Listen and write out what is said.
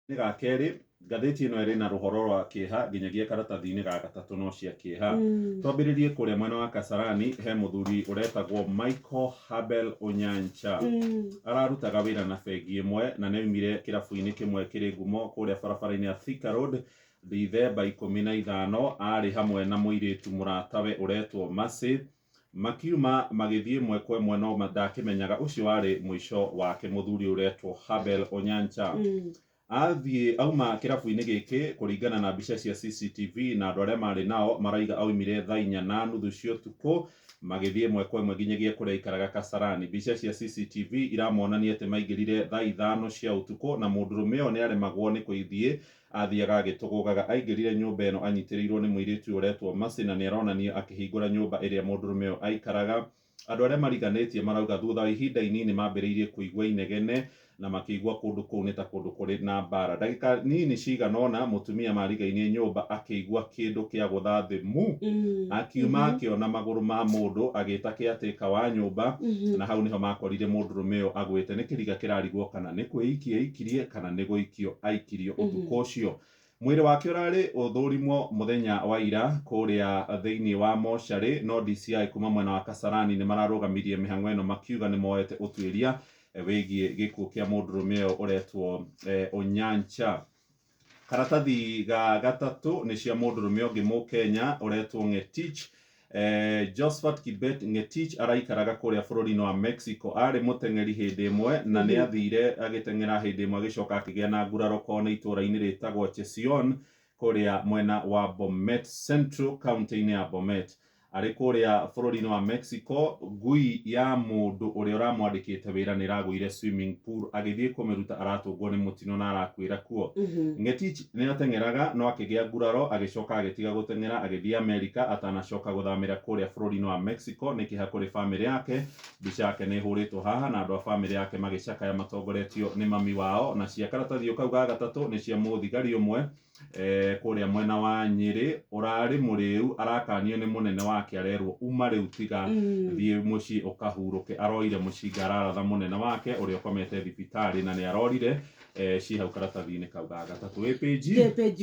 Ga kerĩ, ngathĩti ĩno ĩrĩ na rũhoro rwa kĩeha nginyagia karatathi-inĩ ga gatatũ no cia kĩeha. Twambĩrĩrie kũrĩa mwena wa Kasarani, he mũthuri ũretagwo Michael Habel Onyancha. Ararutaga wĩra na bengi ĩmwe na nĩaumire kĩrabu-inĩ kĩmwe kĩrĩ ngumo kũrĩa barabara-inĩ ya Thika Road Dithemba 15, arĩ hamwe na mũirĩtu mũratawe ũretwo Mercy. Makiuma magĩthiĩ ĩmwe kwa ĩmwe no ndakĩmenyaga ũcio warĩ mũico wake mũthuri ũretwo Habel Onyancha. Athiĩ auma kĩrabu-inĩ gĩkĩ kũringana na mbica cia CCTV na andũ arĩa marĩ nao maraiga aumire thaa inya na nuthu cia ũtukũ magĩthiĩ ĩmwe kwa ĩmwe nginyagia kũrĩa aikaraga Kasarani. Mbica cia CCTV iramonania atĩ maingĩrire thaa 5 cia ũtukũ na mũndũrũme ũyũ nĩaremagwo nĩ kũithiĩ, athiaga agĩtũgũgaga. Aingĩrire nyũmba ĩno anyitĩrĩirwo nĩ mũirĩtu ũyũ ũretwo Mercy na nĩaronanio akĩhingũra nyũmba ĩrĩa mũndũrũme ũyũ aikaraga. Andũ arĩa mariganĩtie marauga thutha wa ihinda inini mambĩrĩirie kũigua inegene na makĩigua kũndũ kũu nĩ ta kũndũ kũrĩ na mbara. Ndagĩka nini cigana ũna mũtumia marigainie nyũmba akĩigua kĩndũ kĩa gũtha thĩ mu, akiuma akĩona magũrũ ma mũndũ agĩta caretaker wa nyũmba, na hau nĩho makorire mũndũrũme ũyũ agwĩte nĩ kĩriga kĩrarigwo kana nĩ kwĩikia eikirie kana nĩ gũikio aikirio ũtukũ ũcio. Mwĩrĩ wake ũrarĩ ũthũrimwo mũthenya wa ira kũrĩa thĩinĩ wa mocarĩ, no DCI kuma mwena wa Kasarani nĩ mararũgamirie mĩhang'o ĩno makiuga nĩ moete ũtuĩria wĩgiĩ gĩkuũ kĩa mũndũrũme ũyũ ũretwo Onyancha. Karatathi ga gatatũ nĩ cia mũndũrũme ũngĩ mũkenya ũretwo Ngetich. Josephat Kibet Ngetich araikaraga kũrĩa bũrũri-inĩ wa Mexico. Arĩ mũteng'eri hĩndĩ ĩmwe na nĩ athire agĩteng'era hĩndĩ ĩmwe agĩcoka akĩgĩa na nguraro kona itũũra-inĩ rĩtagwo Chesion kũrĩa mwena wa Bomet Central, kaunti-inĩ ya Bomet. Arĩ kũrĩa bũrũri-inĩ wa Mexico, ngui ya mũndũ ũrĩa ũramwandĩkĩte wĩra nĩ ĩragũire swimming pool, agĩthiĩ kũmĩruta aratũngwo nĩ mũtino na arakuĩra kuo. Ngetich nĩ ateng'eraga no akĩgĩa nguraro agĩcoka agĩtiga gũteng'era agĩthiĩ Amerika atanacoka gũthamĩra kũrĩa bũrũri-inĩ wa Mexico. Nĩ kĩeha kũrĩ bamĩrĩ yake. Mbica yake nĩ ĩhũrĩtwo haha na andũ a bamĩrĩ yake magĩcakaya matongoretio nĩ mami wao. Na cia karatathi kau ga gatatũ nĩ cia mũthigari ũmwe kũrĩa mwena wa Nyĩrĩ ũrarĩ mũrĩu, arakanio nĩ mũnene wake arerwo uma rĩu tiga thiĩ mũciĩ ũkahurũke. Aroire mũcinga araratha mũnene wake ũrĩa ũkomete thibitarĩ na nĩ arorire. Ci hau karatathi-inĩ kau ga gatatũ. Wĩ page? Ndĩ page.